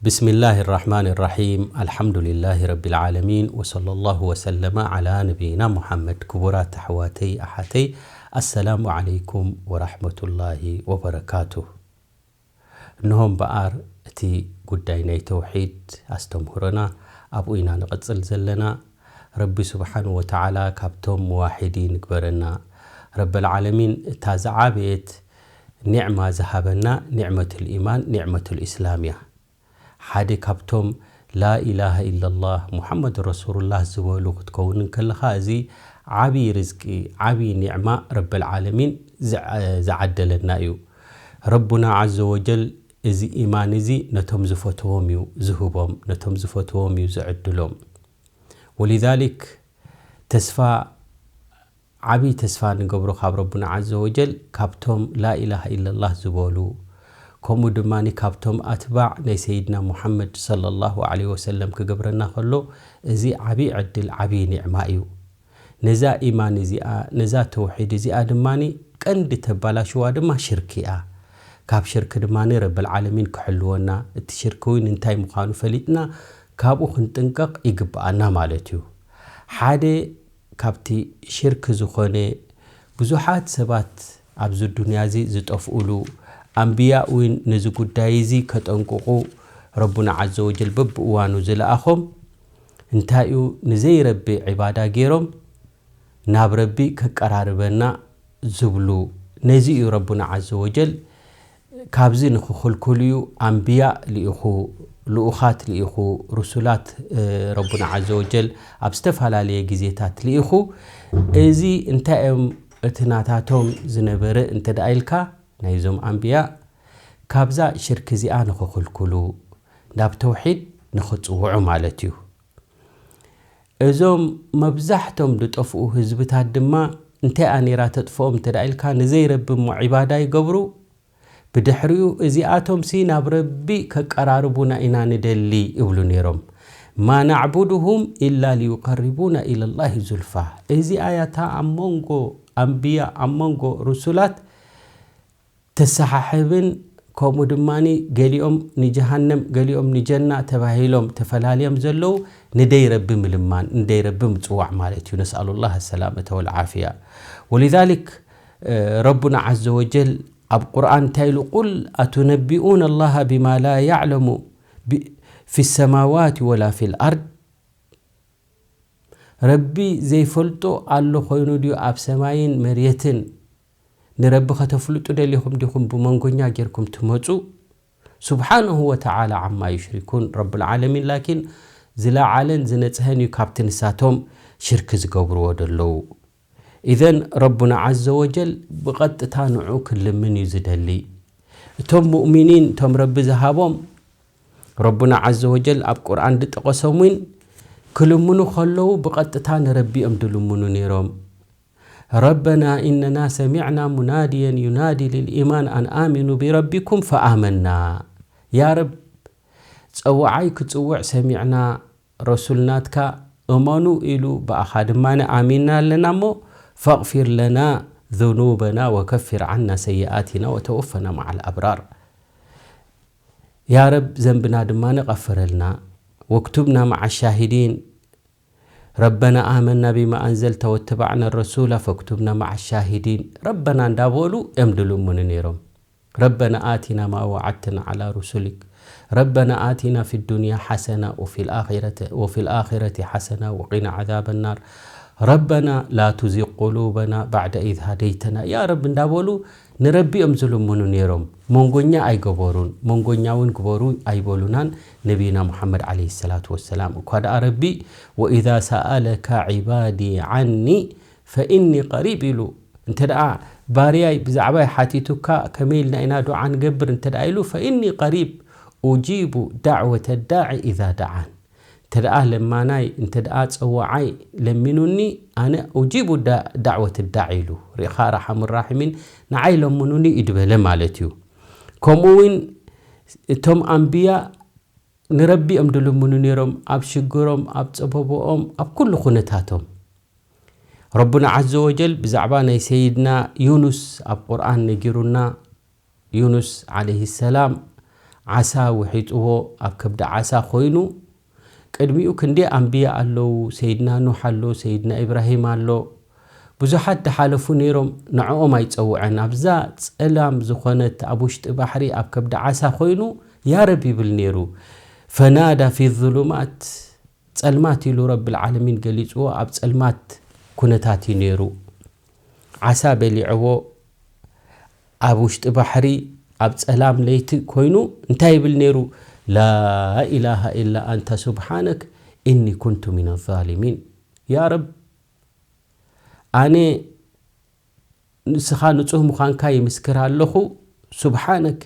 بسم الله الرحمن الرحيم. الحمد لله رب العالمين. وصلى الله وسلم على نبينا محمد. ክቡራት ኣሕዋተይ ኣሓተይ፣ ኣሰላሙ ዓለይኩም ወራሕመቱላሂ ወበረካቱ። እንሆ እምበኣር እቲ ጉዳይ ናይ ተውሒድ ኣስተምህሮና ኣብኡ ኢና ንቐጽል ዘለና። ረቢ ስብሓን ወተዓላ ካብቶም መዋሒዲን ይግበረና። ረበል ዓለሚን እታ ዝዓበየት ኒዕማ ዝሃበና ኒዕመቱል ኢማን፣ ኒዕመቱል ኢስላም እያ። ሓደ ካብቶም ላኢላሃ ኢላላህ ሙሓመድ ረሱሉላህ ዝበሉ ክትከውን እንከለኻ፣ እዚ ዓብዪ ርዝቂ፣ ዓብዪ ኒዕማ ረበል ዓለሚን ዝዓ-፣ ዝዓደለና እዩ። ረቡና ዓዘ ወጀል እዚ ኢማን እዚ ነቶም ዝፈትዎም እዩ ዝህቦም፣ ነቶም ዝፈትዎም እዩ ዝዕድሎም። ወሊዛሊክ ተስፋ፣ ዓብዪ ተስፋ ንገብሮ ካብ ረቡና ዓዘ ወጀል፣ ካብቶም ላኢላሃ ኢላላህ ዝበሉ፣ ከምኡ ድማ ካብቶም ኣትባዕ ናይ ሰይድና ሙሓመድ ሰለላሁ ዓለይሂ ወሰለም ክገብረና ከሎ፣ እዚ ዓብዪ ዕድል፣ ዓብዪ ኒዕማ እዩ። ነዛ ኢማን እዚኣ፣ ነዛ ተውሒድ እዚኣ ድማ ቀንዲ ተባላሽዋ ድማ ሽርክ እያ። ካብ ሽርክ ድማ ረብል ዓለሚን ክሕልወና፣ እቲ ሽርክ እውን እንታይ ምዃኑ ፈሊጥና ካብኡ ክንጥንቀቕ ይግብኣና ማለት እዩ። ሓደ ካብቲ ሽርክ ዝኾነ ብዙሓት ሰባት ኣብዚ ዱንያ እዚ ዝጠፍኡሉ፣ ኣንብያ እውን ነዚ ጉዳይ እዚ ከጠንቅቑ ረቡና ዓዘ ወጀል በብእዋኑ ዝለኣኾም እንታይ እዩ? ንዘይረቢ ዒባዳ ገይሮም ናብ ረቢ ከቀራርበና ዝብሉ፣ ነዚ እዩ ረቡና ዓዘ ወጀል ካብዚ ንኽኽልክሉ እዩ ኣንብያ ልኢኹ፣ ልኡኻት ልኢኹ፣ ሩሱላት፣ እ፣ ረቡና ዓዘ ወጀል ኣብ ዝተፈላለየ ግዜታት ልኢኹ። እዚ እንታይ እዮም እቲ ናታቶም ዝነበረ እንተ ደኣ ኢልካ፣ ናይዞም ኣንብያ ካብዛ ሽርክ እዚኣ ንኽኽልክሉ፣ ናብ ተውሒድ ንኽጽውዑ ማለት እዩ። እዞም መብዛሕቶም ዝጠፍኡ ህዝብታት ድማ እንታይ እያ ነይራ ተጥፍኦም እንተ ደኣ ኢልካ፣ ንዘይረቢ እሞ ዒባዳ ይገብሩ። ብድሕሪኡ እዚኣቶምሲ ናብ ረቢ ከቀራርቡና ኢና ንደሊ ይብሉ ነይሮም። ማ ናዕቡድሁም ኢላ ሊዩቀርቡና ኢለላሂ ዙልፋ። እዚኣ እያ እታ ኣብ መንጎ ኣንብያ፣ ኣብ መንጎ ሩሱላት ተሰሓሕብን፣ ከምኡ ድማ ገሊኦም ንጀሃነም ገሊኦም ንጀና ተባሂሎም ተፈላልዮም ዘለዉ፣ ንደይ ረቢ ምልማን፣ ንደይ ረቢ ምጽዋዕ ማለት እዩ። ነስኣሉላህ ሰላመተ ወልዓፍያ። ወሊዛሊክ፣ እ፣ ረቡና ዓዘ ወጀል ኣብ ቁርኣን እንታይ ኢሉ? ቁል ኣቱነቢኡነ ኣላሃ ቢማ ላ ያዕለሙ ቢ-፣ ፊ ሰማዋት ወላ ፊል ኣርድ። ረቢ ዘይፈልጦ ኣሎ ኮይኑ ድዩ ኣብ ሰማይን መሬትን? ንረቢ ከተፍልጡ ደሊኹም ዲኹም ብመንጎኛ ጌርኩም ትመጹ? ሱብሓነሁ ወተዓላ ዓማ ዩሽሪኩን። ረብል ዓለሚን ላኪን ዝለዓለን ዝነጽሀን እዩ ካብቲ ንሳቶም ሽርክ ዝገብርዎ ደለዉ። ኢዘን ረቡና ዓዘ ወጀል ብቐጥታ ንዑ ክልምን እዩ ዝደሊ። እቶም ሙእሚኒን፣ እቶም ረቢ ዝሃቦም፣ ረቡና ዓዘ ወጀል ኣብ ቁርኣን ዝጠቐሶም እውን ክልምኑ ከለዉ ብቐጥታ ንረቢ እዮም ዝልምኑ ነይሮም። ረበና ኢነና ሰሚዕና ሙናድየን ዩናዲ ልልኢማን ኣን ኣሚኑ ቢረቢኩም ፈኣመና። ያ ረብ፣ ጸዋዓይ ክጽውዕ ሰሚዕና፣ ረሱል ናትካ እመኑ ኢሉ፣ ብኣኻ ድማ ኣሚንና ኣለና እሞ፣ ፈቕፊር ለና ذኑበና ወከፊር ዓና ሰይኣቲና ወተወፈና መዓል ኣብራር። ያ ረብ፣ ዘንብና ድማ ንቐፍረልና፣ ወክቱብና መዓ ሻሂዲን። ረበና ኣመና ቢማ ኣንዘልተ ወተባዕና ረሱላ ፈክቱብና መዓ ሻሂዲን። ረበና እንዳበሉ እዮም ድልምኑ ነይሮም። ረበና ኣቲና ማ ወዓድተና ዓላ ሩሱሊክ። ረበና ኣቲና ፊ ዱንያ ሓሰና ወፊል ኣኺረተ-፣ ወፊል ኣኺረቲ ሓሰና ወቂና ዓዛበ ናር። ረበና ላ ቱዚግ ቁሉበና ባዕደ ኢዝ ሃደይተና። ያ ረብ እንዳበሉ ንረቢ እዮም ዝልምኑ ነይሮም። መንጎኛ ኣይገበሩን፣ መንጎኛ እውን ግበሩ ኣይበሉናን ነቢና ሙሓመድ ዓለይሂ ሰላቱ ወሰላም። እኳ ደኣ ረቢ፣ ወኢዛ ሰኣለካ ዒባዲ ዓኒ ፈኢኒ ቀሪብ ኢሉ፣ እንተ ደኣ ባርያይ ብዛዕባይ ሓቲቱካ ከመይ ኢልና ኢና ዱዓ ንገብር እንተ ደኣ ኢሉ፣ ፈኢኒ ቀሪብ ኡጂቡ ዳዕወተ ዳዒ ኢዛ ደዓን። እንተ ደኣ ለማናይ፣ እንተ ደኣ ጸዋዓይ ለሚኑኒ፣ ኣነ ኡጂቡ ዳ-፣ ዳዕወት ዳዒ ኢሉ። ርኢኻ፣ ኣርሓሙ ራሒሚን ንዓይ ለምኑኒ እዩ ድበለ ማለት እዩ። ከምኡ እውን እቶም ኣንብያ ንረቢ እዮም ድልምኑ ነይሮም፣ ኣብ ሽግሮም፣ ኣብ ጸበቦኦም፣ ኣብ ኩሉ ኩነታቶም። ረቡና ዓዘ ወጀል ብዛዕባ ናይ ሰይድና ዩኑስ ኣብ ቁርኣን ነጊሩና። ዩኑስ ዓለይሂ ሰላም ዓሳ ውሒጥዎ ኣብ ከብዲ ዓሳ ኮይኑ፣ ቅድሚኡ ክንደይ ኣንብያ ኣለዉ። ሰይድና ኑሕ ኣሎ፣ ሰይድና ኢብራሂም ኣሎ። ብዙሓት ድሓለፉ ነይሮም፣ ንዕኦም ኣይጸውዐን። ኣብዛ ጸላም ዝኾነት ኣብ ውሽጢ ባሕሪ ኣብ ከብዲ ዓሳ ኮይኑ፣ "ያ ረብ" ይብል ነይሩ። "ፈናዳ ፊ ዙሉማት"፣ ጸልማት ኢሉ ረብል ዓለሚን ገሊጽዎ፣ ኣብ ጸልማት ኩነታት እዩ ነይሩ። ዓሳ በሊዕዎ፣ ኣብ ውሽጢ ባሕሪ ኣብ ጸላም ለይቲ ኮይኑ እንታይ ይብል ነይሩ? "ላ ኢላሃ ኢላ ኣንተ ሱብሓነክ ኢኒ ኩንቱ ሚነ ዛሊሚን።" ያ ረብ፣ ኣነ ንስኻ ንጹህ ምዃንካ ይምስክር ኣለኹ። "ሱብሓነክ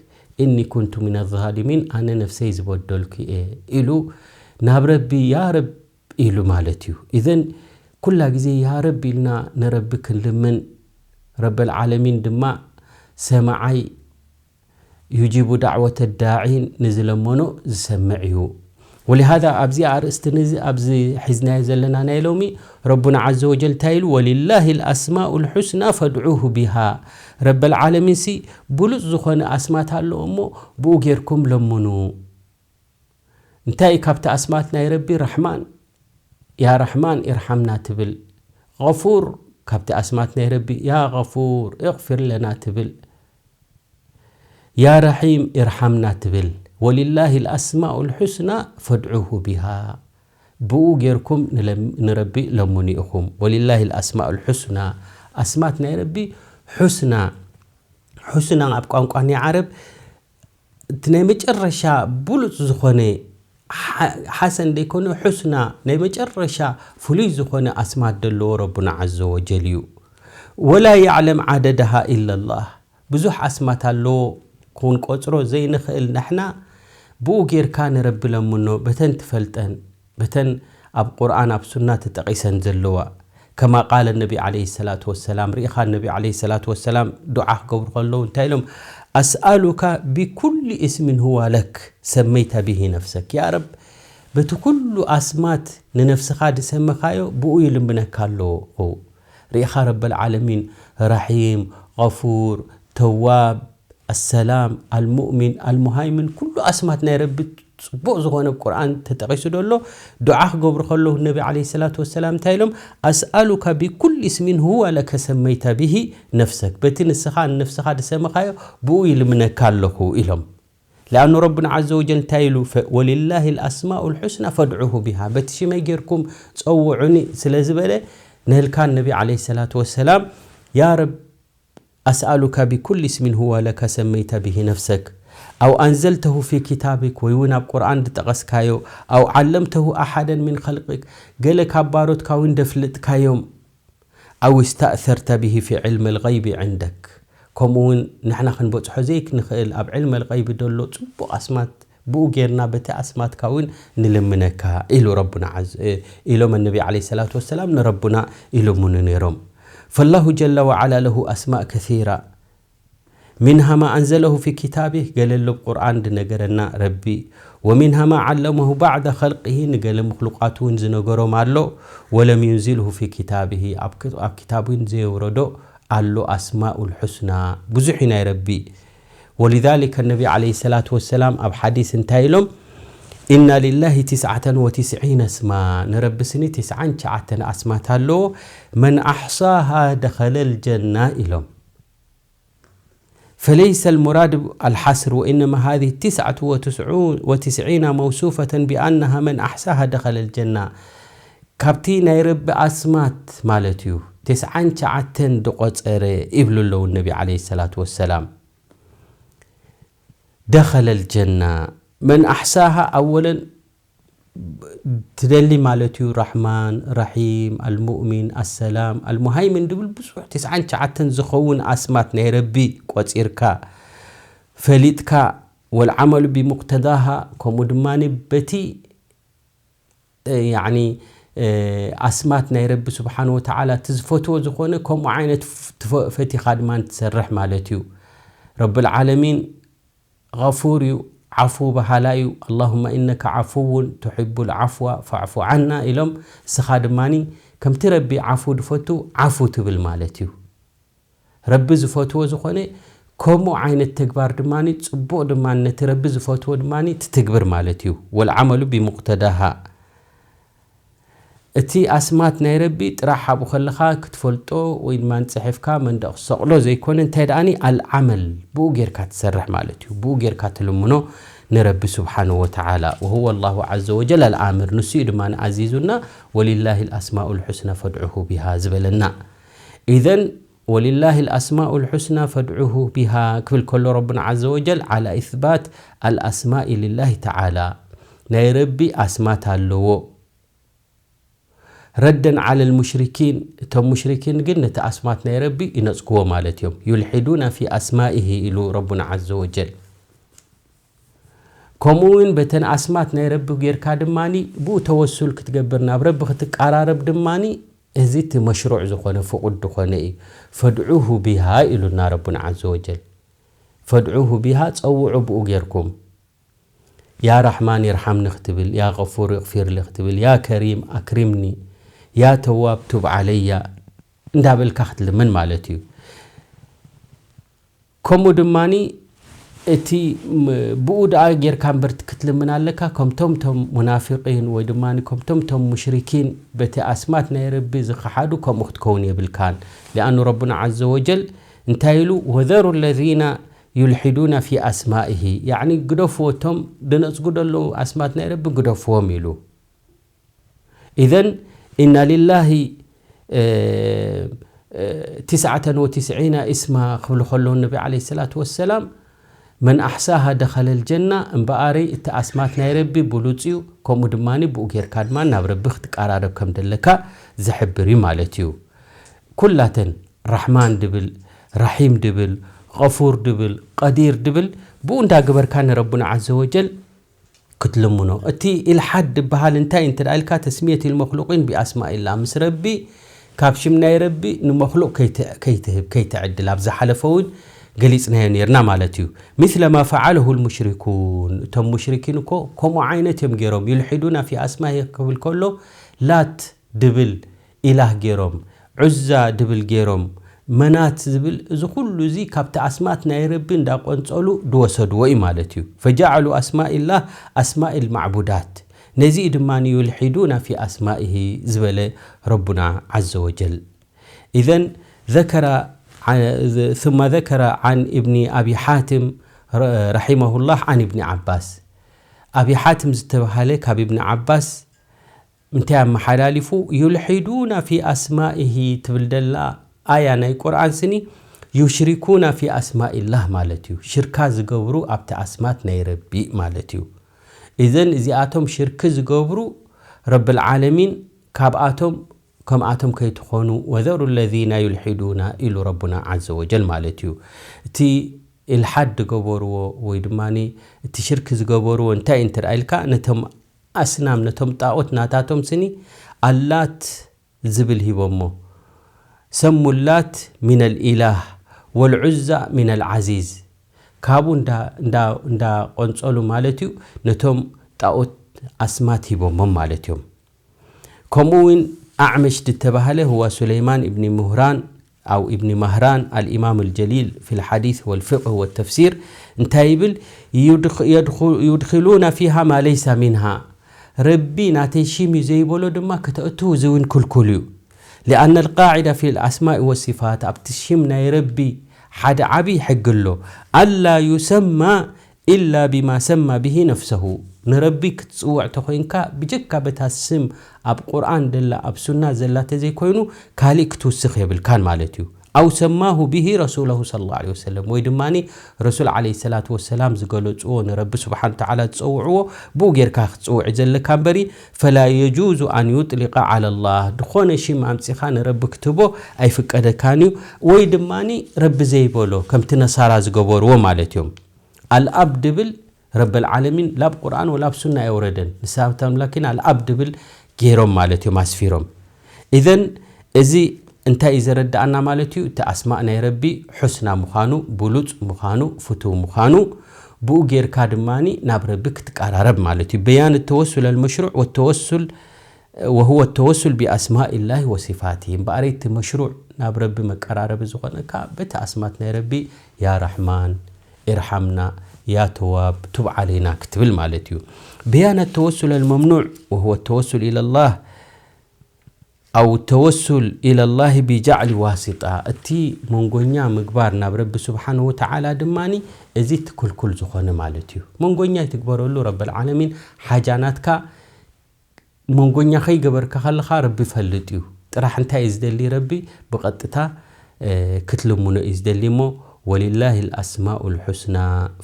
ኢኒ ኩንቱ ሚነ ዛሊሚን፣ ኣነ ነፍሰይ ዝበደልኩ እየ" ኢሉ ናብ ረቢ "ያ ረብ" ኢሉ ማለት እዩ። ኢዘን ኩላ ግዜ "ያ ረብ" ኢልና ንረቢ ክንልምን፣ ረበል ዓለሚን ድማ ሰማዓይ፣ ዩጂቡ ዳዕወተ ዳዒን፣ ንዝለመኖ ዝሰምዕ እዩ። ወሊሃዛ ኣብዚ ኣርእስቲ ንዚ ኣብዚ ሒዝናዮ ዘለና ናይ ሎሚ፣ ረቡና ዓዘ ወጀል እንታይ ኢሉ? "ወሊላሂ ልኣስማኡ ልሑስና ፈድዑሁ ቢሃ።" ረበል ዓለሚንሲ ብሉጽ ዝኾነ ኣስማት ኣለዎ እሞ ብኡ ጌርኩም ለምኑ። እንታይ እዩ ካብቲ ኣስማት ናይ ረቢ? ረሕማን፣ "ያ ረሕማን ኢርሓምና" ትብል። ገፉር፣ ካብቲ ኣስማት ናይ ረቢ "ያ ገፉር እግፊር ለና" ትብል። "ያ ረሒም ኢርሓምና" ትብል። "ወሊላሂ ልኣስማኡ ልሑስና ፈድዑሁ ቢሃ።" ብኡ ጌርኩም ንለም-፣ ንረቢ ለምኑ ኢኹም። "ወሊላሂ ልኣስማኡ ልሑስና"፣ ኣስማት ናይ ረቢ ሑስና። ሑስና ኣብ ቋንቋ ናይ ዓረብ እቲ ናይ መጨረሻ ብሉጽ ዝኾነ፣ ሓ-፣ ሓሰን ዘይኮነ፣ ሑስና ናይ መጨረሻ ፍሉይ ዝኾነ ኣስማት ዘለዎ ረቡና ዓዘ ወጀል እዩ። "ወላ ያዕለም ዓደድሃ ኢለላህ።" ብዙሕ ኣስማት ኣለዎ፣ ክንቆጽሮ ዘይንኽእል። ንሕና ብኡ ጌርካ ንረቢ ለምኖ፣ በተን ትፈልጠን፣ በተን ኣብ ቁርኣን ኣብ ሱና ተጠቒሰን ዘለዋ። ከማ ቃለ ነቢ ዓለይሂ ሰላቱ ወሰላም፣ ርኢኻ ነቢ ዓለይሂ ሰላቱ ወሰላም ዱዓ ክገብሩ ከለዉ እንታይ ኢሎም? "ኣስኣሉካ ቢኩሊ እስሚን ሁዋ ለክ ሰመይተ ቢሂ ነፍሰክ።" ያ ረብ፣ በቲ ኩሉ ኣስማት ንነፍስኻ ዝሰመኻዮ ብኡ ይልምነካ ኣለኹ። ርኢኻ ረበል ዓለሚን፣ ረሒም፣ ገፉር፣ ተዋብ፣ ኣሰላም፣ ኣልሙእሚን፣ ኣልሙሃይምን፣ ኩሉ ኣስማት ናይ ረቢ ጽቡቕ ዝኾነ ኣብ ቁርኣን ተጠቒሱ ደሎ። ዱዓ ክገብሩ ከለዉ ነቢ ዓለይሂ ሰላቱ ወሰላም እንታይ ኢሎም? "ኣስኣሉካ ቢኩል እስሚን ሁወ ለከ ሰመይተ ቢሂ ነፍሰክ።" በቲ ንስኻ ንነፍስኻ ዝሰመኻዮ ብኡ ይልምነካ ኣለኹ ኢሎም። ለኣኑ ረቡና ዓዘ ወጀል እንታይ ኢሉ? ፈ-፣ "ወሊላሂ ልኣስማኡ ልሑስና ፈድዑሁ ቢሃ።" በቲ ሽመይ ጌርኩም ጸውዑኒ ስለ ዝበለ፣ ነልካን ነቢ ዓለይሂ ሰላቱ ወሰላም፣ "ያ ረብ፣ ኣስኣሉካ ቢኩል እስሚን ሁወ ለከ ሰመይተ ቢሂ ነፍሰክ፣ ኣው ኣንዘልተሁ ፊ ኪታቢክ፣ ወይ እውን ኣብ ቁርኣን ዝጠቐስካዮ፣ ኣው ዓለምተሁ ኣሓደን ሚን ኸልቂክ፣ ገለ ካብ ባሮትካ እውን ደፍልጥካዮም፣ ኣው እስተእሰርተ ቢሂ ፊ ዕልሚ ልገይቢ ዕንደክ፣ ከምኡ እውን ንሕና ክንበጽሖ ዘይክንኽእል ኣብ ዕልሚ ልገይቢ ደሎ ጽቡቕ ኣስማት፣ ብኡ ጌርና በቲ ኣስማትካ እውን ንልምነካ" ኢሉ ረቡና ዓዝ-፣ እ፣ ኢሎም ነቢ ዓለይሂ ሰላቱ ወሰላም ንረቡና ይልምኑ ነይሮም። ፈላሁ ጀለ ወዓላ ለሁ ኣስማእ ከሲራ፣ ሚንሃ ማ ኣንዘለሁ ፊ ኪታቢህ፣ ገለ ኣሎ ኣብ ቁርኣን ዝነገረና ረቢ፣ ወሚንሃ ማ ዓለመሁ ባዕደ ኸልቂሂ፣ ንገለ ምኽሉቃት እውን ዝነገሮም ኣሎ፣ ወለም ዩንዚልሁ ፊ ኪታቢሂ፣ ኣብ ክ-፣ ኣብ ክታብ እውን ዘየውረዶ ኣሎ፣ ኣስማኡል ሑስና፣ ብዙሕ እዩ ናይ ረቢ። ወሊዛሊከ ነቢ ዓለይሂ ሰላቱ ወሰላም ኣብ ሓዲስ እንታይ ኢሎም? "ኢና ሊላሂ ትስዓተን ወትስዒነ እስማ፣ ንረቢ ስኒ ትስዓን ትሽዓተን ኣስማት ኣለዎ፣ መን ኣሕሳሃ ደኸለል ጀና" ኢሎም። ፈለይሰ ልሙራድ ኣልሓስር፣ ወኢነማ ሃዚህ ትስዓቱ ወትስዑ-፣ ወትስዒና መውሱፈተን ቢኣነሃ መን ኣሕሳሃ ደኸለል ጀና። ካብቲ ናይ ረቢ ኣስማት ማለት እዩ፣ ትስዓን ትሽዓተን ዝቖጸረ ይብሉ ኣለዉ ነቢ ዓለይሂ ሰላቱ ወሰላም። ደኸለል ጀና። መን ኣሕሳሃ ኣወለን ትደሊ ማለት እዩ፣ ራሕማን፣ ራሒም፣ ኣልሙእሚን፣ ኣሰላም፣ ኣልሙሃይምን ዝብል ብዙሕ ትስዓን ትሽዓተን ዝኸውን ኣስማት ናይ ረቢ ቆጺርካ፣ ፈሊጥካ፣ ወልዓመሉ ቢሙቅተዳሃ፣ ከምኡ ድማ በቲ፣ እ፣ ያዕኒ፣ እ፣ ኣስማት ናይ ረቢ ስብሓን ወተዓላ እቲ ዝፈትዎ ዝኾነ ከምኡ ዓይነት ፍ-፣ ትፈ-፣ ፈቲኻ ድማ ትሰርሕ ማለት እዩ። ረብል ዓለሚን ገፉር እዩ፣ ዓፉ በሃላይ እዩ። ኣላሁመ ኢነከ ዓፉውን ቱሒቡል ዓፍዋ ፈዕፉ ዓና ኢሎም፣ እስኻ ድማኒ ከምቲ ረቢ ዓፉ ዝፈቱ ዓፉ ትብል ማለት እዩ። ረቢ ዝፈትዎ ዝኾነ ከምኡ ዓይነት ተግባር ድማ ጽቡቕ ድማ ነቲ ረቢ ዝፈትዎ ድማ ትትግብር ማለት እዩ። ወልዓመሉ ቢሙቅተዳሃ። እቲ ኣስማት ናይ ረቢ ጥራሕ ኣብኡ ከለኻ ክትፈልጦ ወይ ድማ ጽሒፍካ መንደቕ ሰቕሎ ዘይኮነ፣ እንታይ ደኣኒ ኣልዓመል ብኡ ጌርካ ትሰርሕ ማለት እዩ። ብኡ ጌርካ ትልምኖ ንረቢ ስብሓንሁ ወተዓላ። ወሁወ ላሁ ዓዘ ወጀል ኣልኣምር፣ ንሱ እዩ ድማ ኣዚዙና፣ ወሊላሂ ልኣስማኡ ልሑስና ፈድዑሁ ቢሃ ዝበለና። ኢዘን ወሊላሂ ልኣስማኡ ልሑስና ፈድዑሁ ቢሃ ክብል ከሎ ረቡና ዓዘ ወጀል ዓላ ኢስባት ኣልኣስማኢ ልላሂ ተዓላ፣ ናይ ረቢ ኣስማት ኣለዎ። ረደን ዓለ ልሙሽሪኪን፣ እቶም ሙሽሪኪን ግን ነቲ ኣስማት ናይ ረቢ ይነጽግዎ ማለት እዮም። ዩልሒዱና ፊ ኣስማኢሂ ኢሉ ረቡና ዓዘ ወጀል። ከምኡ እውን በተን ኣስማት ናይ ረቢ ጌርካ ድማኒ ብኡ ተወሱል ክትገብር ናብ ረቢ ክትቀራረብ ድማኒ እዚ እቲ መሽሩዕ ዝኾነ ፍቑድ ዝኾነ እዩ። ፈድዑሁ ቢሃ ኢሉና ረቡና ዓዘ ወጀል። ፈድዑሁ ቢሃ ጸውዑ ብኡ ጌርኩም። ያ ራሕማን ይርሓምኒ ክትብል፣ ያ ገፉር ይቕፊርሊ ክትብል፣ ያ ከሪም ኣክሪምኒ፣ ያ ተዋብ ቱብ ዓለያ እንዳበልካ ክትልምን ማለት እዩ። ከምኡ ድማኒ እቲ ም-፣ ብኡ ደኣ ጌርካ እምበር ክትልምን ኣለካ፣ ከምቶም ቶም ሙናፊቂን ወይ ድማ ከምቶም ቶም ሙሽሪኪን በቲ ኣስማት ናይ ረቢ ዝኸሓዱ ከምኡ ክትከውን የብልካን። ሊኣኑ ረቡና ዓዘ ወጀል እንታይ ኢሉ? ወዘሩ ለዚነ ዩልሒዱነ ፊ ኣስማኢሂ፣ ያዕኒ ግደፍዎ፣ እቶም ድነጽጉ ዘለዉ ኣስማት ናይ ረቢ ግደፍዎም ኢሉ። ኢዘን ኢና ሊላሂ፣ እ፣ እ፣ ትስዓተን ወትስዒነ እስማ ክብሉ ከለዉ ነቢ ዓለይሂ ሰላቱ ወሰላም፣ መን ኣሕሳሃ ደኸለል ጀና፣ እምበኣረይ እቲ ኣስማት ናይ ረቢ ብሉጽ እዩ፣ ከምኡ ድማ ብኡ ጌርካ ድማ ናብ ረቢ ክትቀራረብ ከም ደለካ ዝሕብር እዩ ማለት እዩ። ኩላተን ራሕማን ድብል፣ ራሒም ድብል፣ ገፉር ድብል፣ ቀዲር ድብል፣ ብኡ እንዳገበርካ ንረቡና ዓዘ ወጀል ክትልምኖ። እቲ ኢልሓድ ድበሃል እንታይ እንተ ደኣ ኢልካ፣ ተስሚየት ኢልመክሉቂን ቢኣስማኢላ፣ ምስ ረቢ፣ ካብ ሽም ናይ ረቢ ንመክሉቅ ከይት-፣ ከይትህብ፣ ከይትዕድል፣ ኣብ ዝሓለፈ እውን ገሊጽናዮ ነርና ማለት እዩ። ምስለ ማ ፈዓለሁ ልሙሽሪኩን፣ እቶም ሙሽሪኪን እኮ ከምኡ ዓይነት እዮም ገይሮም። ዩልሒዱና ፊ ኣስማሂ ክብል ከሎ ላት ድብል ኢላህ ገይሮም፣ ዑዛ ድብል ገይሮም፣ መናት ዝብል፣ እዚ ኩሉ እዚ ካብቲ ኣስማት ናይ ረቢ እንዳቆንጸሉ ድወሰድዎ እዩ ማለት እዩ። ፈጀዐሉ ኣስማኢላህ ኣስማኢል ማዕቡዳት፣ ነዚ እዩ ድማ ዩልሒዱና ፊ ኣስማኢሂ ዝበለ ረቡና ዓዘ ወጀል። ኢዘን ዘከረ፣ ثم ذكر عن ابن أبي حاتم رحمه الله عن ابن عباس። ኣቢ ሓትም ዝተባሃለ ካብ እብኒ ዓባስ እንታይ ኣመሓላሊፉ? ዩልሒዱና ፊ ኣስማኢሂ ትብል ደላ ኣያ ናይ ቁርኣን ስኒ፣ ዩሽሪኩና ፊ ኣስማኢላህ ማለት እዩ። ሽርካ ዝገብሩ ኣብቲ ኣስማት ናይ ረቢ ማለት እዩ። እዘን እዚኣቶም ሽርኪ ዝገብሩ ረብል ዓለሚን ካብኣቶም ከምኣቶም ከይትኾኑ፣ ወዘሩ ለዚነ ዩልሒዱና ኢሉ ረቡና ዓዘ ወጀል ማለት እዩ። እቲ ኢልሓድ ዝገበርዎ ወይ ድማ እቲ ሽርኪ ዝገበርዎ እንታይ እንተ ደኣ ኢልካ፣ ነቶም ኣስናም፣ ነቶም ጣኦት ናታቶም ስኒ ኣላት ዝብል ሂቦሞ። ሰሙ ላት ሚነል ኢላህ ወልዑዛ ሚነል ዓዚዝ። ካብኡ እንዳ፣ እንዳ፣ እንዳ ቆንጸሉ ማለት እዩ፣ ነቶም ጣኦት ኣስማት ሂቦሞም ማለት እዮም። ከምኡ እውን ኣዕመሽ ዝተባህለ፣ ሁዋ ሱለይማን ኢብኒ ሙህራን ኣው ኢብኒ ማህራን ኣልኢማም ኣልጀሊል ፊል ሓዲስ ወልፍቅህ ወተፍሲር እንታይ ይብል? ዩድኽ-፣ የድኹ-፣ ዩድኪሉና ፊሃ ማ ለይሰ ሚንሃ። ረቢ ናተይ ሽም እዩ ዘይበሎ ድማ ከተእትዉ እዚ እውን ክልኩል እዩ። ሊኣነ ልቃዒዳ ፊል ኣስማኢ ወሲፋት፣ ኣብቲ ሽም ናይ ረቢ ሓደ ዓብዪ ሕጊ ኣሎ። ኣላ ዩሰማ ኢላ ቢማ ሰማ ብሂ ነፍሰሁ። ንረቢ ክትጽውዕ ተኾይንካ፣ ብጀካ በታ ስም ኣብ ቁርኣን ደላ፣ ኣብ ሱና ዘላ ተዘይኮይኑ፣ ካሊእ ክትውስኽ የብልካን ማለት እዩ። ኣው ሰማሁ ብሂ ረሱለሁ ሰለላሁ ዐለይሂ ወሰለም፣ ወይ ድማኒ ረሱል ዐለይሂ ሰላቱ ወሰላም ዝገለጽዎ፣ ንረቢ ስብሓን ተዓላ ዝጸውዕዎ፣ ብኡ ጌርካ ክትጽውዕ ዘለካ እምበሪ፣ ፈላ የጁዙ ኣን ዩጥሊቀ ዐለላህ፣ ድኾነ ሽም ኣምጺኻ ንረቢ ክትህቦ ኣይፍቀደካን እዩ። ወይ ድማኒ ረቢ ዘይበሎ፣ ከምቲ ነሳራ ዝገበርዎ ማለት እዮም። ኣልኣብ ድብል ረበል ዓለሚን ላብ ቁርኣን ወላብ ሱና ኣየውረደን። ንሳቶም ላኪን ኣልኣብ ድብል ገይሮም ማለት እዮም ኣስፊሮም። ኢዘን እዚ እንታይ እዩ ዘረድኣና ማለት እዩ? እቲ ኣስማእ ናይ ረቢ ሑስና ምዃኑ፣ ብሉጽ ምዃኑ፣ ፍቱው ምዃኑ፣ ብኡ ጌርካ ድማኒ ናብ ረቢ ክትቀራረብ ማለት እዩ። በያን ተወሱል ኣልመሽሩዕ ወተወሱል وهو التوسل بأسماء الله وصفاته. እምበኣር እቲ መሽሩዕ ናብ ረቢ መቀራረቢ ዝኾነካ በቲ ኣስማት ናይ ረቢ፣ ያ ረሕማን ኢርሓምና፣ ያ ተዋብ ቱብ ዓለይና ክትብል ማለት እዩ። بيان التوسل الممنوع وهو التوسل إلى الله أو التوسل إلى الله بجعل واسطة። እቲ መንጎኛ ምግባር ናብ ረቢ ስብሓንሁ ወተዓላ ድማ እዚ ትክልኩል ዝኾነ ማለት እዩ። መንጎኛ ይትግበረሉ ረብል ዓለሚን ሓጃናትካ መንጎኛ ከይገበርካ ከለኻ ረቢ ይፈልጥ እዩ። ጥራሕ እንታይ እዩ ዝደሊ ረቢ? ብቐጥታ ክትልምኖ እዩ ዝደሊ እሞ ወሊላሂ ልኣስማኡ ልሑስና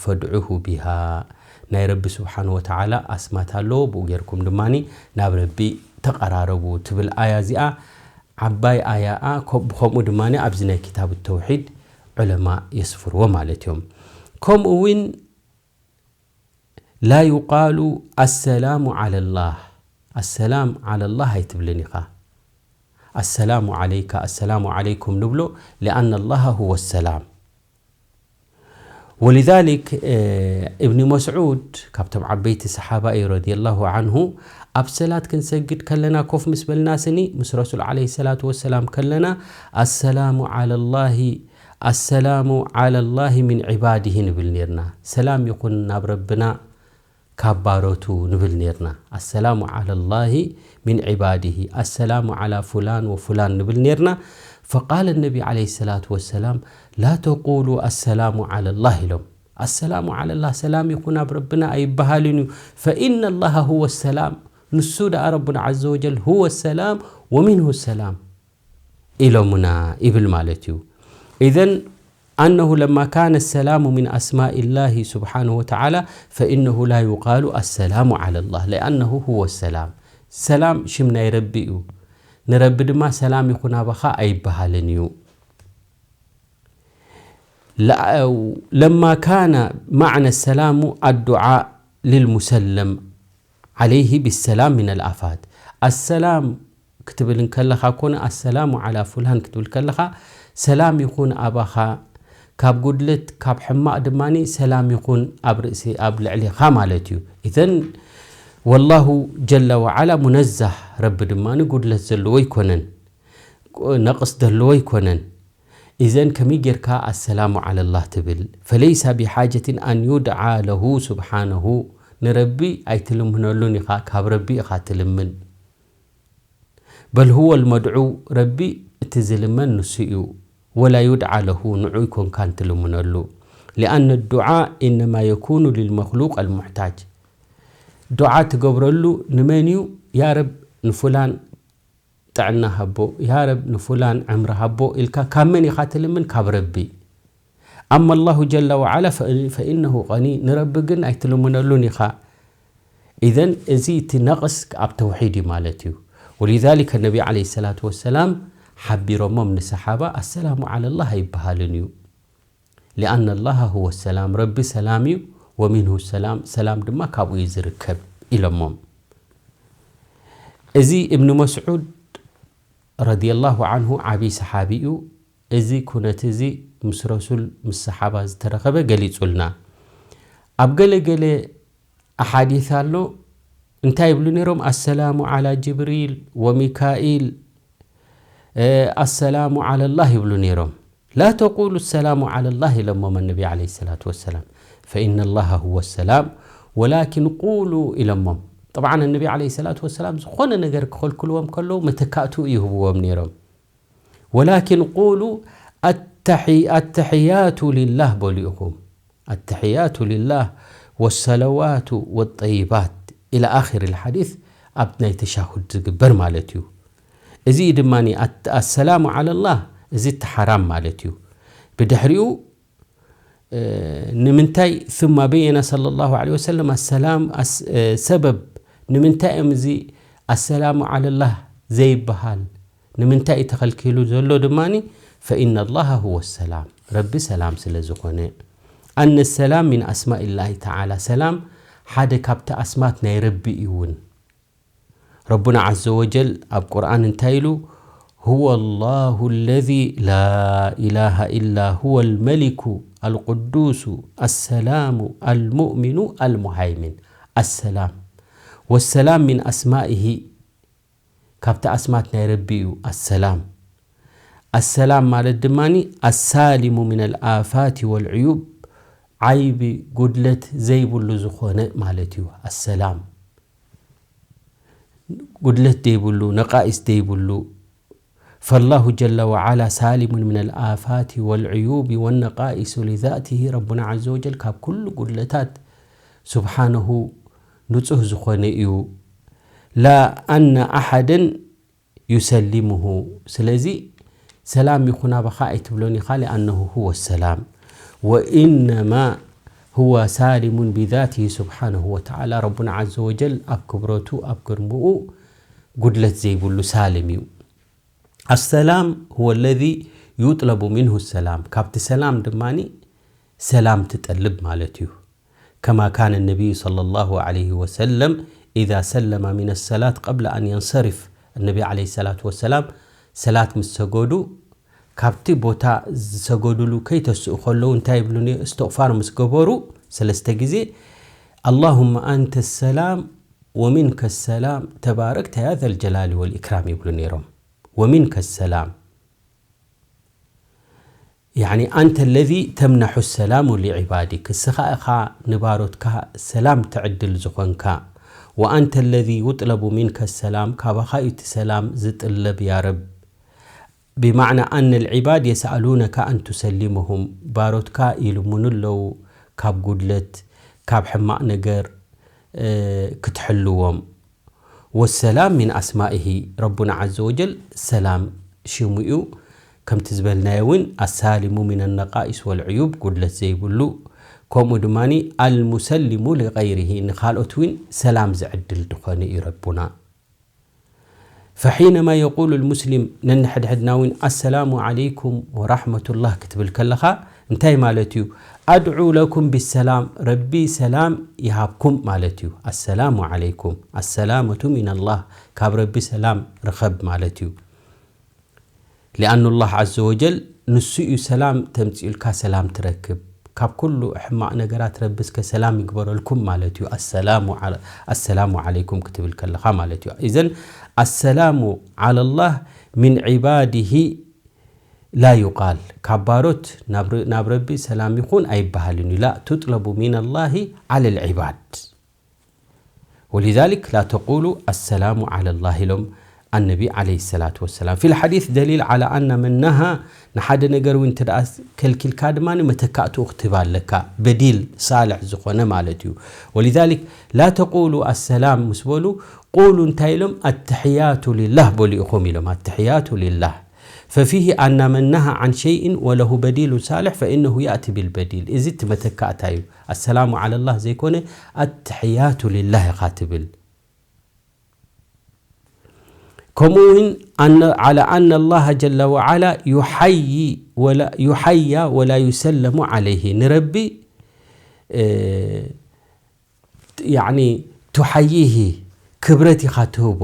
ፈድዑሁ ቢሃ። ናይ ረቢ ስብሓን ወተዓላ ኣስማት ኣለዎ፣ ብኡ ጌርኩም ድማ ናብ ረቢ ተቐራረቡ ትብል ኣያ እዚኣ ዓባይ ኣያኣ። ብኸምኡ ድማ ኣብዚ ናይ ክታብ ተውሒድ ዑለማ የስፍርዎ ማለት እዮም። ከምኡ እውን لا يقال السلام على الله، السلام على الله ኣይትብልን ኢኻ። السلام عليك، السلام عليكم ንብሎ لأن الله هو السلام. ولذلك እብኒ መስዑድ ካብቶም ዓበይቲ ሰሓባ እዩ ረዲየላሁ ዓንሁ፣ ኣብ ሰላት ክንሰግድ ከለና ኮፍ ምስ በልና ስኒ ምስ ረሱል ዓለይሂ ሰላቱ ወሰላም ከለና السلام على الله السلام على الله من عباده ንብል ኔርና። ሰላም ይኹን ናብ ረብና ካብ ባሮቱ ንብል ኔርና። السلام على الله من عباده السلام على فلان وفلان ንብል ኔርና። فقال النبي عليه الصلاة والسلام لا تقولوا السلام على الله ኢሎም። السلام على الله ሰላም ይኹን ኣብ ረብና ኣይበሃልን እዩ። فإن الله هو السلام ንሱ ደኣ ረቡና عز وجل هو السلام ومنه السلام ኢሎሙና ይብል ማለት እዩ። إذن أنه لما كان السلام من أسماء الله سبحانه وتعالى فإنه لا يقال السلام على الله لأنه هو السلام። ሰላም ሽም ናይ ረቢ እዩ። ንረቢ ድማ ሰላም ይኹን ኣባኻ ኣይበሃልን እዩ። لما كان معنى السلام الدعاء للمسلم عليه بالسلام من الآفات السلام ክትብል እንከለኻ ኮነ السلام على فلان ክትብል ከለኻ ሰላም ይኹን ኣባኻ ካብ ጉድለት ካብ ሕማቕ ድማ ሰላም ይኹን ኣብ ርእሲ ኣብ ልዕሊኻ ማለት እዩ። إذن والله جل وعلا منزه ረቢ ድማ ጉድለት ዘለዎ ኣይኮነን፣ ነቕስ ዘለዎ ኣይኮነን። إذن ከመይ ጌርካ السلام على الله ትብል؟ فليس بحاجة أن يدعى له سبحانه ንረቢ ኣይትልምነሉን ኢኻ፣ ካብ ረቢ ኢኻ ትልምን። بل هو المدعو ረቢ እቲ ዝልመን ንሱ እዩ። ولا يدعى له ንዑ ኣይኮንካን ትልምነሉ። لأن الدعاء إنما يكون للمخلوق المحتاج ዱዓ ትገብረሉ ንመን እዩ? ያ ረብ ንፉላን ጥዕና ሃቦ፣ ያ ረብ ንፉላን ዕምሪ ሃቦ ኢልካ ካብ መን ኢኻ ትልምን? ካብ ረቢ። أما الله جل وعلا فإنه غني ንረቢ ግን ኣይትልምነሉን ኢኻ። إذن እዚ እቲ ነቕስ ኣብ ተውሒድ እዩ ማለት እዩ። ولذلك النبي عليه الصلاة والسلام ሓቢሮሞም ንሰሓባ السلام على الله ኣይበሃልን እዩ። لأن الله هو السلام ረቢ ሰላም እዩ። ومنه السلام ሰላም ድማ ካብኡ እዩ ዝርከብ ኢሎሞም። እዚ እብኒ መስዑድ ረዲየላሁ ዓንሁ ዓብዪ ሰሓቢ እዩ። እዚ ኩነት እዚ ምስ ረሱል ምስ ሰሓባ ዝተረኸበ ገሊጹልና። ኣብ ገለ ገለ ኣሓዲት ኣሎ እንታይ ይብሉ ነይሮም? السلام على جبريل وميكائيل السلام على الله ይብሉ ነይሮም። لا تقولوا السلام على الله ኢሎሞም النبي عليه الصلاة والسلام فإن الله هو السلام ولكن قولوا ኢሎሞም። طبعا النبي عليه الصلاة والسلام ዝኾነ ነገር ክኸልክልዎም ከለዉ መተካእትኡ ይህብዎም ነይሮም። ولكن قولوا التحي التحيات لله በሉ ኢኹም። التحيات لله والصلوات والطيبات إلى آخر الحديث ኣብ ናይ ተሻሁድ ዝግበር ማለት እዩ። እዚ ድማ السلام على الله እዚ እቲ ሓራም ማለት እዩ። ብድሕሪኡ ንምንታይ ثم بين صلى الله عليه وسلم السلام ሰበብ ንምንታይ እዮም እዚ السلام على الله ዘይበሃል ንምንታይ እዩ ተኸልኪሉ ዘሎ ድማ فإن الله هو السلام ረቢ ሰላም ስለ ዝኾነ أن السلام من أسماء الله تعالى ሰላም ሓደ ካብቲ ኣስማት ናይ ረቢ እዩ እውን። ረቡና عز وجل ኣብ ቁርኣን እንታይ ኢሉ? هو الله الذي لا إله إلا هو الملك القدوس السلام المؤمن المهيمن السلام والسلام من أسمائه ካብቲ ኣስማት ናይ ረቢ እዩ ኣሰላም። ኣሰላም ማለት ድማ ኣሳሊሙ ሚነል ኣፋቲ ወልዕዩብ፣ ዓይቢ፣ ጉድለት ዘይብሉ ዝኾነ ማለት እዩ። ኣሰላም ጉድለት ዘይብሉ፣ ነቓኢስ ዘይብሉ። ፈላሁ ጀለ ወዓላ ሳሊሙን ሚነል ኣፋቲ ወልዕዩብ ወነቃኢሱ ሊዛቲሂ። ረቡና ዓዘ ወጀል ካብ ኩሉ ጉድለታት ስብሓነሁ ንጹህ ዝኾነ እዩ። ላ ኣነ ኣሓደን ዩሰሊሙሁ። ስለዚ ሰላም ይኹን ኣባኻ ኣይትብሎን ኢኻ፣ ሊኣነሁ ሁወ ሰላም። ወኢነማ ሁወ ሳሊሙን ቢዛቲሂ ስብሓነሁ ወተዓላ። ረቡና ዓዘ ወጀል ኣብ ክብረቱ ኣብ ግርምኡ ጉድለት ዘይብሉ ሳልም እዩ። ኣሰላም ሁወ ለዚ ዩጥለቡ ሚንሁ ሰላም። ካብቲ ሰላም ድማ ሰላም ትጠልብ ማለት እዩ። ከማ ካነ ነቢዩ ሰለላሁ ዐለይሂ ወሰለም ኢዛ ሰለመ ሚነ ሰላት ቀብለ ኣን የንሰሪፍ። ነቢ ዐለይሂ ሰላቱ ወሰላም ሰላት ምስ ሰገዱ፣ ካብቲ ቦታ ዝሰገዱሉ ከይተስኡ ከለዉ እንታይ ይብሉ ነይሩ? እስትቕፋር ምስ ገበሩ ሰለስተ ግዜ፣ ኣላሁመ ኣንተ ሰላም ወሚንከ ሰላም ተባረክተ ያ ዘል ጀላሊ ወል ኢክራም ይብሉ ነይሮም። ወሚንከ ሰላም። ያዕኒ፣ ኣንተ ለዚ ተምነሑ ሰላሙ ሊዕባዲክ፣ እስኻ ኢኻ ንባሮትካ ሰላም ትዕድል ዝኾንካ። ወኣንተ ለዚ ዩጥለቡ ሚንከ ሰላም፣ ካባኻ እዩ እቲ ሰላም ዝጥለብ ያ ረብ። ብማዕና ኣነ ልዕባድ የስኣሉነካ ኣን ቱሰሊመሁም፣ ባሮትካ ይልምኑ ኣለዉ ካብ ጉድለት፣ ካብ ሕማቕ ነገር፣ እ፣ ክትሕልዎም። ወሰላም ሚን ኣስማኢሂ፣ ረቡና ዓዘ ወጀል ሰላም ሽሙ እዩ። ከምቲ ዝበልናዮ እውን ኣሳሊሙ ሚን ነቃኢስ ወልዕዩብ፣ ጉድለት ዘይብሉ፣ ከምኡ ድማ ኣልሙሰሊሙ ሊገይሪሂ፣ ንኻልኦት እውን ሰላም ዝዕድል ዝኾነ እዩ ረቡና። ፈሒነማ የቁሉ ልሙስሊም፣ ነንሕድሕድና እውን ኣሰላሙ ዓለይኩም ወራሕመቱላህ ክትብል ከለኻ እንታይ ማለት እዩ? ኣድዑ ለኩም ቢሰላም፣ ረቢ ሰላም ይሃብኩም ማለት እዩ። ኣሰላሙ ዓለይኩም፣ ኣሰላመቱ ሚነላህ፣ ካብ ረቢ ሰላም ርኸብ ማለት እዩ። ሊኣኑ ላህ ዓዘ ወጀል ንሱ እዩ ሰላም ተምፅኡልካ ሰላም ትረክብ። ካብ ኩሉ ሕማቕ ነገራት ረቢ እስከ ሰላም ይግበረልኩም ማለት እዩ። ኣሰላሙ ዓለ-፣ ኣሰላሙ ዓለይኩም ክትብል ከለኻ ማለት እዩ። ኢዘን ኣሰላሙ ዓለላህ ሚን ዒባዲሂ ላ ዩቃል፣ ካብ ባሮት ናብ ረ-፣ ናብ ረቢ ሰላም ይኹን ኣይበሃልን እዩ። ላ ቱጥለቡ ሚነላሂ ዓለል ዒባድ። ወሊዛሊክ ላ ተቁሉ ኣሰላሙ ዓለላህ ኢሎም ኣነቢ ዓለይሂ ሰላቱ ወሰላም። ፊል ሓዲስ ደሊል ዓላ ኣና መን ነሃ፣ ንሓደ ነገር እውን እንተ ደኣ ከልኪልካ ድማ መተካእትኡ ክትህብ ኣለካ፣ በዲል ሳልሕ ዝኾነ ማለት እዩ። ወሊዛሊክ ላ ተቁሉ ኣሰላም ምስ በሉ፣ ቁሉ እንታይ ኢሎም? ኣተሕያቱ ሊላህ በሉ ኢኹም ኢሎም። ኣተሕያቱ ሊላህ። ፈፊሂ ኣና መን ነሃ ዓን ሸይእን ወለሁ በዲሉን ሳልሕ ፈኢነሁ ያእቲ ቢልበዲል። እዚ እቲ መተካእታ እዩ። ኣሰላሙ ዓለላህ ዘይኮነ ኣተሕያቱ ሊላህ ኢኻ ትብል። ከምኡ እውን ኣነ-፣ ዓላ ኣነ ኣላህ ጀለ ወዓላ ዩሓዪ ወላ-፣ ዩሓያ ወላ ዩሰለሙ ዓለይሂ። ንረቢ፣ እ፣ ያዕኒ ቱሓይሂ፣ ክብረት ኢኻ ትህቦ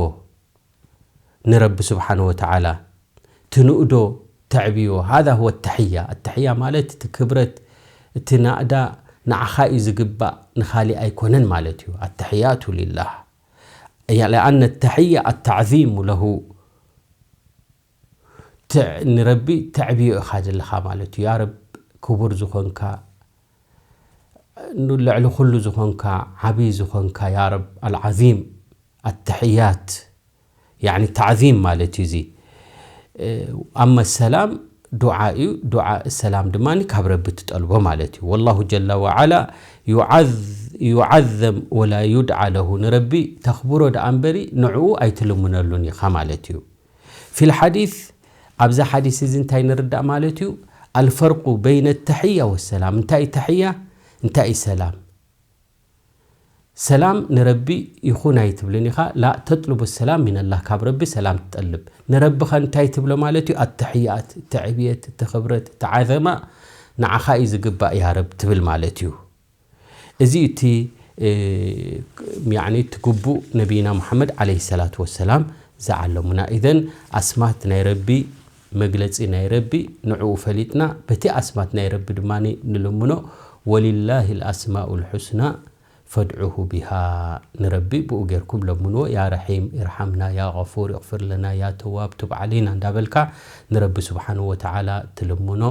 ንረቢ ስብሓነ ወተዓላ። ትንእዶ፣ ተዕብዮ። ሃዛ ሁወ ኣተሕያ። ኣተሕያ ማለት እቲ ክብረት፣ እቲ ናእዳ ንዓኻ እዩ ዝግባእ፣ ንኻሊእ ኣይኮነን ማለት እዩ። ኣተሕያቱ ሊላህ። ያ-፣ ለኣነ ኣተሕያ ኣተዕዚሙ ለሁ። ትዕ-፣ ንረቢ ተዕብዮ ኢኻ ዘለኻ ማለት እዩ። ያ ረብ ክቡር ዝኾንካ፣ ልዕሊ ኩሉ ዝኾንካ፣ ዓብዪ ዝኾንካ፣ ያ ረብ ኣልዓዚም፣ ኣተሕያት፣ ያዕኒ ታዕዚም ማለት እዩ እዚ። እ፣ ኣመ ሰላም ዱዓ እዩ። ዱዓ ሰላም ድማ ካብ ረቢ ትጠልቦ ማለት እዩ። ወላሁ ጀለ ወዓላ ዩዓዝ-፣ ዩዓዘም ወላ ዩድዓ ለሁ። ንረቢ ተኽብሮ ደኣ እምበሪ ንዕኡ ኣይትልምነሉን ኢኻ ማለት እዩ። ፊል ሓዲስ፣ ኣብዛ ሓዲስ እዚ እንታይ ንርዳእ ማለት እዩ? ኣልፈርቁ በይነ ተሕያ ወሰላም። እንታይ እዩ ተሕያ? እንታይ እዩ ሰላም? ሰላም ንረቢ ይኹን ኣይትብልን ኢኻ። ላ ተጥልቡ ሰላም ሚነላህ፣ ካብ ረቢ ሰላም ትጠልብ። ንረቢ ኸ እንታይ ትብሎ ማለት እዩ? ኣተሕያት፣ እቲ ዕብየት፣ እቲ ኽብረት፣ እቲ ዓዘማ ንዓኻ እዩ ዝግባእ ያ ረብ ትብል ማለት እዩ። እዚ እቲ፣ እ፣ ያዕኒ እቲ ግቡእ ነቢይና ሙሓመድ ዓለይሂ ሰላቱ ወሰላም ዝዓለሙና። ኢዘን ኣስማት ናይ ረቢ፣ መግለጺ ናይ ረቢ፣ ንዕኡ ፈሊጥና በቲ ኣስማት ናይ ረቢ ድማ ንልምኖ። ወሊላሂ ልኣስማኡ ልሑስና فادعوه بها ንረቢ ብኡ ጌርኩም ለምንዎ ያ رحيم ارحمنا ያ غفور اغفر لنا ያ تواب تب علينا እንዳበልካ ንረቢ سبحانه وتعالى ትልምኖ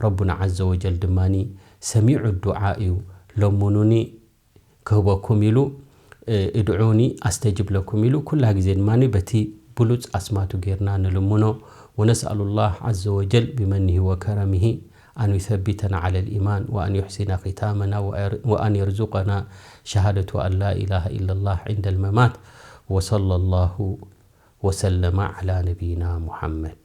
ربنا عز وجل ድማ سميع الدعاء እዩ ለምኑኒ ክህበኩም ኢሉ ادعوني أستجب لكم ኢሉ ኩላ ግዜ ድማ በቲ ብሉጽ ኣስማቱ ጌርና ንልምኖ ونسأل الله عز وجل بمنه وكرمه أن يثبتنا على الإيمان وأن يحسن ختامنا وأن يرزقنا شهادة أن لا إله إلا الله عند الممات وصلى الله وسلم على نبينا محمد